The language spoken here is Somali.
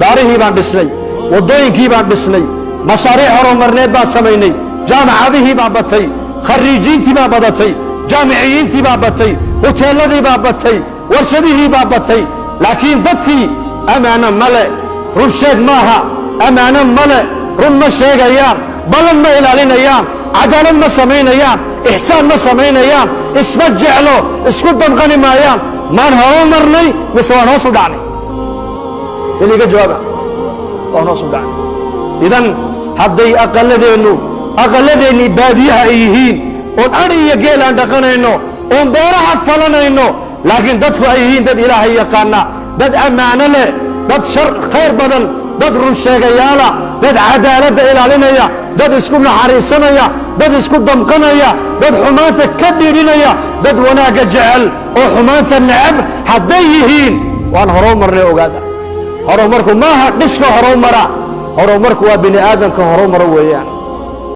Daarihii baan dhisnay, waddooyinkii baan dhisnay, mashaariic horumarneed baan samaynay, jaamacadihii baa batay, khariijiintii baa badatay, jaamiciyiintii baa batay, huteeladii baa batay, warshadihii baa batay, laakiin dadkii ammaano male. Run sheeg maaha, ammaano male, run ma sheegayaan, ballan ma ilaalinayaan, cadaalad ma samaynayaan, ixsaan ma samaynayaan, isma jeclo, isku damqani maayaan. Maan horumarnay mise waan hoos u dhacnay? Iliga jawaaba, waan hoos u dhacnay. Idan hadday aqalladeennii baadiyaha ay yihiin, oon adhi iyo geel aan dhaqanayno, oon beeraha falanayno, laakiin dadku ay yihiin dad Ilaahay yaqaana, dad ammaano leh, dad shar khayr badan, dad run sheegayaala, dad cadaaladda ilaalinaya, dad isku naxariisanaya, dad isku damqanaya, dad xumaanta ka dhiidhinaya, dad wanaagga jecel oo xumaanta necab hadday yihiin, waan horumarnay. Ogaada, horumarku maaha dhiska horumara, horumarku waa bini aadamka horumaro weeyaan.